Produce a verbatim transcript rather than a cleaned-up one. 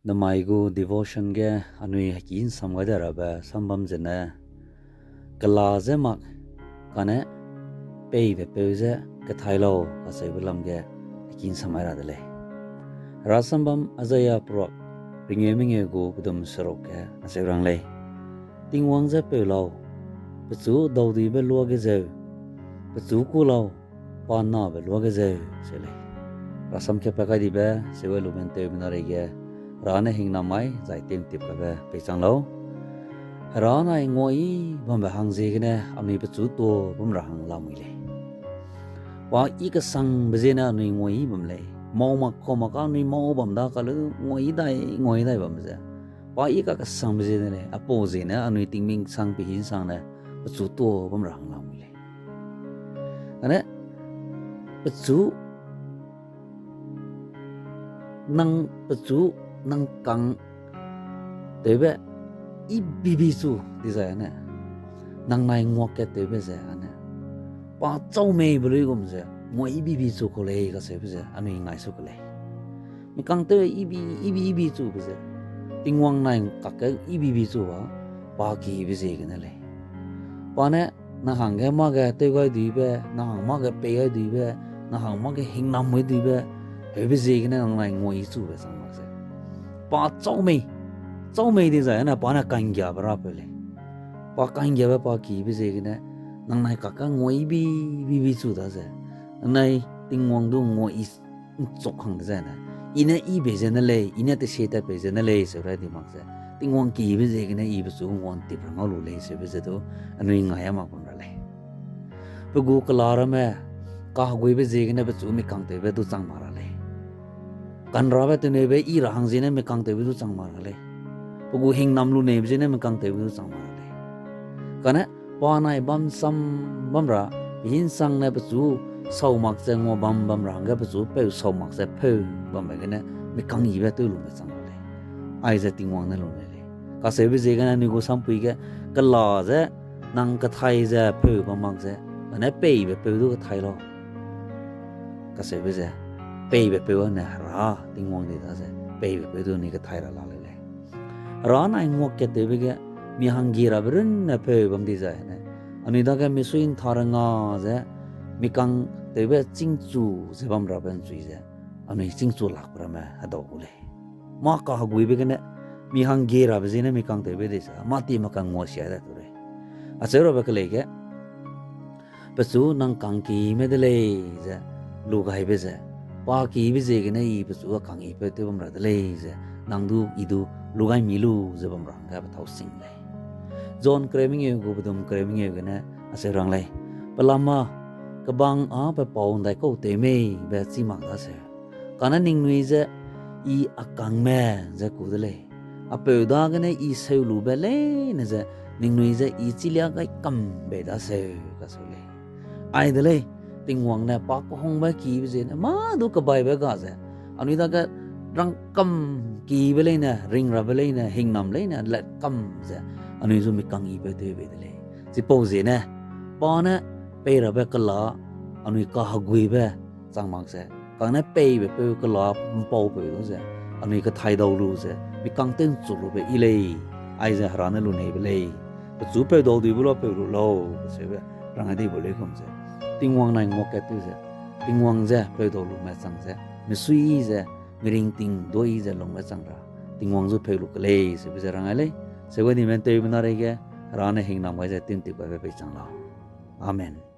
Namai gu devotion ge anui heki nsam gai de rabe sambam zene, kela ze mak, kane peibe peu ze kethai lau kacheube lam ge heki nsam gai ra de lei. Hera sambam Isaiah peruak ringeu mengeu gu pedum seruk ge acheu rang lei. Tingwang je peu lau, pechu daudibe luage zeu, pechu ku lau, pa nabe luage zeu, se lei. Rasam kepat kai dibe, sewe lumen tewbe na reige, Hera ne hingnam mai, zai tew'ntip kaibe peichang lau. Hera nai nguayi bambe hangziegene, anui pechu tuâ bam ra hang lamui lei. Pa i kesangbe ziene anui nguayi bam lei. Mau mak kau mak ka anui mau bam da kaleu nguayi dai, nguayi dai bambe ze. Pa i kakesangbe ziene lei, apau ziene anui tingmik sang pehi sangne, pechu tuâ bam ra hang lamui lei. Ane, pechu, nang pechu, nang kang tewbe, i bibi chu dizai ane, nang nai nguak kat tewbe ze ane, pa châu mei be luigum ze, nguayi bibi chu kau lei kacheube ze, anui ngai su ke lei. Mi kang tew ibi, ibi, ibi chube ze, Tingwang nai kakge ibi, ibi chu ba, pa kibe ziegene lei. Pa ne, nang hangge mâge tew gai duibe, nang hang mâge pei gai duibe, nang hang mâge hingnam gai duibe, heube ziegene nang nai nguayi chube chang mak ze. Pa châu mei, châu mei dizai ane pa ne ka'nggiabe rapeu lei. Pa ka'nggiabe pa kibe ziegene, nang nai kakge nguayi bi, bi, bi chu da ze. Nang nai Tingwang du nguayi nchuk hang dezai ne, i ne i bei zene lei, i ne tesie tatpeu zene lei, seu rai di mak ze. Tingwang kibe ziegene i pechu ngua'ntip ra ngau lu lei, seube ze du, anui ngai a mak bam ra lei. Pe gu kela ramme, kaheguibe ziegene pechu mi kang tewbe du chang mak ra lei. Kanrabe teneube i ra hangziene mi kang tewbe du chang mak ra lei. Pe gu hingnam lu neibe ziene mi kang tewbe du chang mak ra lei. Kane, pa nai bam sam bam ra, pehi nsangne pechu sau mak ze ngua bam bam ra hangge pechu peu sau mak ze peu bambe gene, mi kang yibe tew lume chang ra lei. Aize Tingwang ne lu lei lei. Kacheube ziegene anui gu sampui ge, kela ze, nang kethai ze peu bam mak ze, kane peibe peu du kethai lau. Kacheube ze, peibe peu ne Hera Tingwang di da ze, peibe peu du anui kethai ra la lei lei. Hera nai nguak kat tewbe ge, mi hangge rabe runne peu bam dizai ne, anui dage misui ntha ra nga ze, mi kang tewbe chîngchu ze bam rabe nchui ze, anui chîngchu lakbe ramme hedau gu lei. Mâ kaheguibe gene, mi hangge rabe ziene mi kang tewbe dizai, mâ ti mak ka nguasia de tu lei. Acheu rabe kelei ge, pechu nang kangkime de lei ze, lu gaibe ze, pa kibe ziegene i pechu a kangkipeu tew bam ra de lei ze, nang du i du lu gai mi lu ze bam ra hangge pe thâu sing lei. John kereu mengeu gu pedum kereu mengeu gene acheu rang lei. Pelama, kebang â pe pau ndaikau tew mei be chî mak daseu. Kane ningnui ze i a kangme ze ku de lei. A peu dagene i seu lube leine ze ningnui ze i chîlia gai kam bei daseu, kaseu lei. Ai de lei, Tingwang ne pa kehungbe kibe ziene, mâ du kebaibe ga ze, anui dage rangkam kibe leine, ring rabe leine, hingnam leine, letkam ze, anui zu mi kangkipeu tew bei de lei. Chipau ziene, pa ne pei rabe kela, anui kaheguibe chang mak ze, kane peibe peu kela mpaupeu du ze, anui kethai dau lu ze, mi kang tew nchu lube i lei, aize Hera ne lu neibe lei. Pechu peu dau duibe luapeu lu lau, kacheube, rang gai dibe luigum ze. Tingwang nai nguak kat tew ze, Tingwang ze peu dau lume chang ze, misui ze, miringting dui ze lungbe chang ra, Tingwang zu peu lu ke lei, seube ze rang gai lei. Seube ni men tewbe na reige, Hera ne hingnam gai ze tintip gaibe peichang lau. Amen.